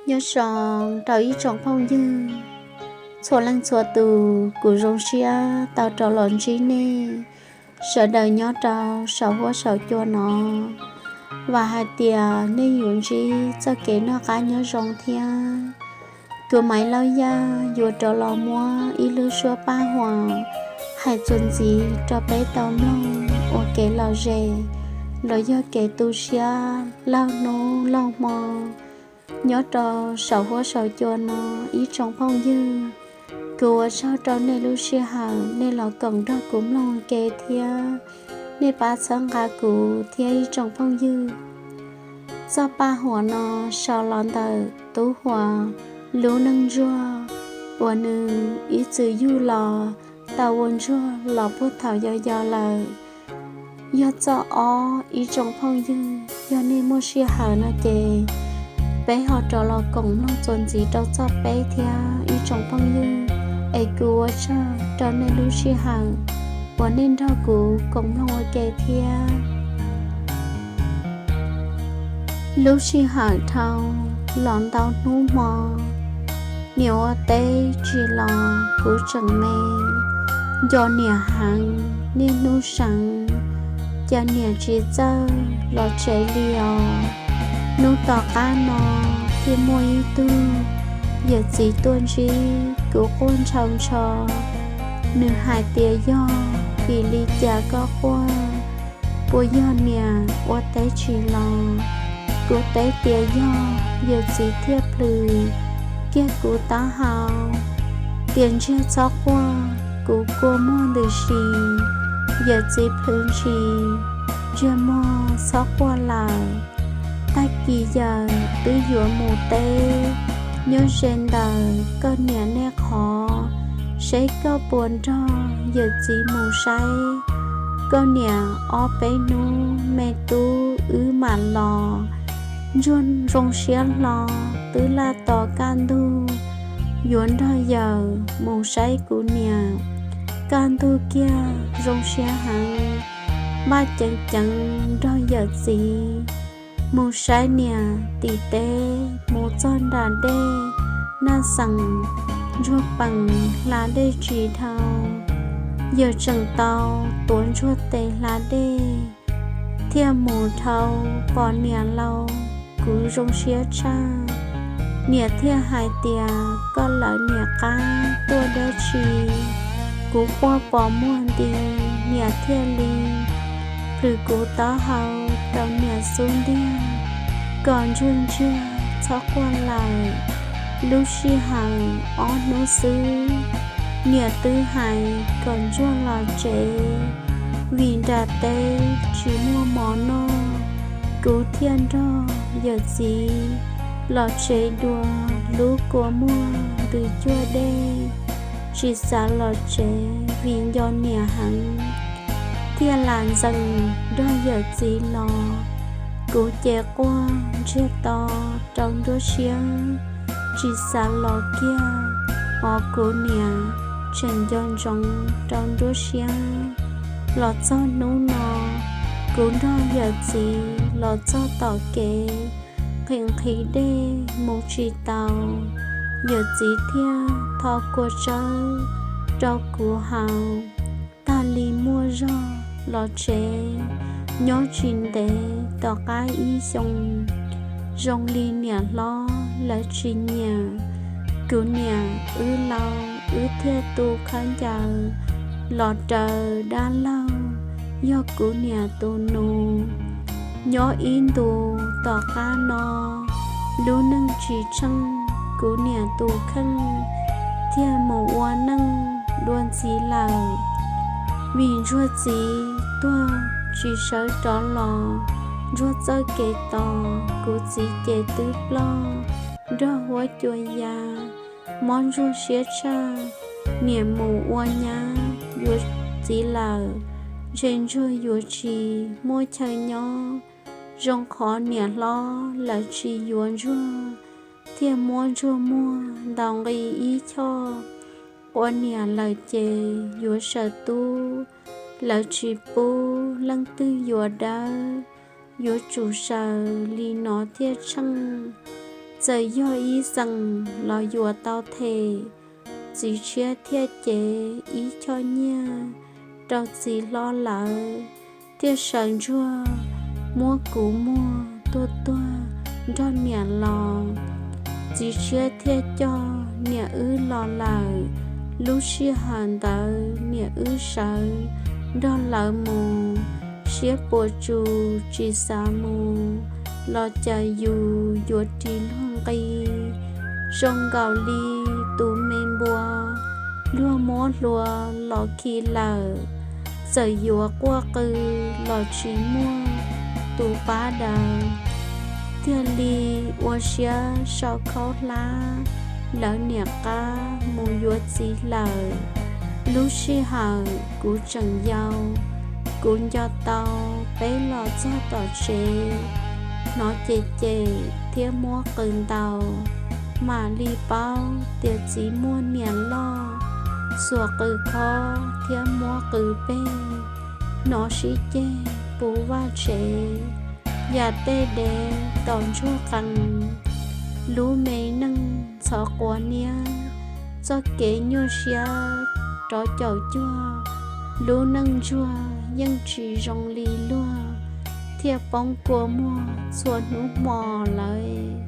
Nyob zoo rau ib tsoom phooj ywg txhua leej txhua tus, kuv zoo siab tau rov los ntsib nej sawv daws nyob rau saum huab saum cua no. Vam hais tias nej yuav ntsib txoj kev noj qab nyob zoo thiab. Kuv Maiv Lauj Yaj yuav rov los muab ib lub suab paj huam hais txuas ntxiv rau peb tau mloog ua kev lom zem los yog kev tu siab laug hnub laug hmo nyob rau saum huab saum cua no ib tsoom phooj ywg. Kuv ua tsaug rau nej lub sij hawm nej los koom nrog kuv mloog ua ke thiab nej pab txhawb nqa kuv thiab ib tsoom phooj ywg. Txoj paj huam no sau los ntawm Tub Huas lub neej ntsuag uas nws ib txwm yug los tau ua ntsuag los puag thaum yau yau lawm. Yog txoj ob ib tsoom phooj ywg, yog nej muaj sij hawm no ces peb ho rov los koom mloog txuas ntxiv rau txoj peb thiab ib tsoom phooj ywg. Es kuv ua tsaug rau nej lub sij hawm uas nej nrog kuv koom mloog ua ke thiab. Lub sij hawm dhau los ntau hnub hmo, niam ua teb tsis los kuv tseem me, nco niam heev niaj hnub seev, cas niam tsis txawj los tsev li os. Hnub tom qab no thiaj muaj ib tug yawm txiv tuaj ntsib kuv quaj ntshaus ntsho. Nws hais tias yog vim li cas koj quaj, puas yog niam ua teb tsis los? Kuv teb tias yog, yawm txiv thiaj plhws kiag kuv taub hau tias ntsiag txhob quaj, kuv kua muag ntws si. Yawm txiv plhws ntshis, ntsiag muag txhob quaj lawm. Tag kis yawm twb yuav mus teb, nyob ze ntawm koj niam nej qhov, seb koj puas nrog yawm txiv mus saib koj niam ob peb hnub me tub wb mam los. Ntsuag zoo siab hlo, twb laj tos kaj ntug yuav nrog yawm mus saib kuv niam. Kaj ntug kiag zoo siab heev, npaj ceev ceev nrog yawm txiv mus saib niam tim teb. Mus txog nram dej Naj Xeem, ntsuag peem hla dej tsis dhau, yawm tseem tau tuav ntsuag tes hla dej thiaj mus dhau pom niam lauj. Kuv zoo siab tshaj, niam thiaj hais tias koj lawv niam qab tuaj dab tsi? Kuv quaj pos muag nti, niam thiaj li plhws kuv taub hau rau niam xub ntiag kom ntsuag ntsiag txhob quaj lawm. Lub sij hawm ob hnub xwb, niam twb hais kom ntsuag los tsev, vim nram teb tsis muaj mov noj. Kuv thiaj nrog yawm txiv los tsev dua lub kua muag ntws cuaj dej, tsis xav los tsev vim nco niam heev, thiaj lam ntxees nrog yawm txiv los. Kuv ces quaj ntsiag to rau nruab siab, tsis xav los kiag, hos kuv niam tseem nco ntsoov rau nruab siab. Los txog hnub no, kuv nrog yawm txiv los txog tom kev, nqhis nqhis dej mus tsis tau, yawm txiv thiaj tho kua tsawb rau kuv haus. Tag li muaj zog los tsev, nyob tsis ntev tom qab ib xyoos, zoo li niam hlob lawv tsis nyiam, kuv niam wb laus wb thiaj tu khaub ncaws los raws dab laug, yog kuv niam tus nus. Nyob ib ntus tom qab no, lub neej tsis tsheej, kuv niam tus kheej thiaj mus ua neej dua ntxiv lawm. Vim ntsuag txiv tuag tsis sawv rov los, ntsuag txoj kev tos kuv txiv ces twb ploj nrog huab cua ya. Mob ntsuag siab tshaj, niam mus ua nyab yuav txiv lawm, ntshe ntsuag yuav tsis muaj chaw nyob. Zoo qhov niam hlob lawv tsis yuav ntsuag, thiaj muab ntsuag muag ntaus nqi ib choj. Ua niam lawm ces yuav saws tub, lawv tsis pub leej twg yuav dawb, yuav tsum saws li no thiaj tsheej. Txawm yog ib xeem los yuav tau them, txiv tshiab thiaj cev ib choj nyiaj rau txiv hlob lawv, thiaj sawv ntsuag muab kuv muag tuag tuag nrog niam los. Txiv tshiab thiaj coj niam wb los lawm. Lub sij hawm ntawd niam wb sawv nrog lawv mus, siab puas tsus tsis xav mus, los cas yus yuav ris luag nqi zoo nkaus li tus me npua luag muab hlua los khi lawm. Txawm yuav quaj qw los tsis muaj tus pab daws, thiaj li ua siab sau khaub hlab lawv niam qab mus yuav txiv lawm. Lub sij hawm kuv tseem yau, kuv nco tau peb los txog tom tsev, hnov cem cem thiab muab qw ntaus, mam li paub tias txiv muaj niam loj, xuas qws khob thiab muab qw peg, hnov sib ceg puv vaj tsev, yam tej dev tom ntsuag qees. Lub me neej ntxhov quav niab, txoj kev nyuaj siab rov caum cuag, lub neej ntsuag yeej tsis zoo li luag, thiaj poob kua muag txhua hnub hmo lawm.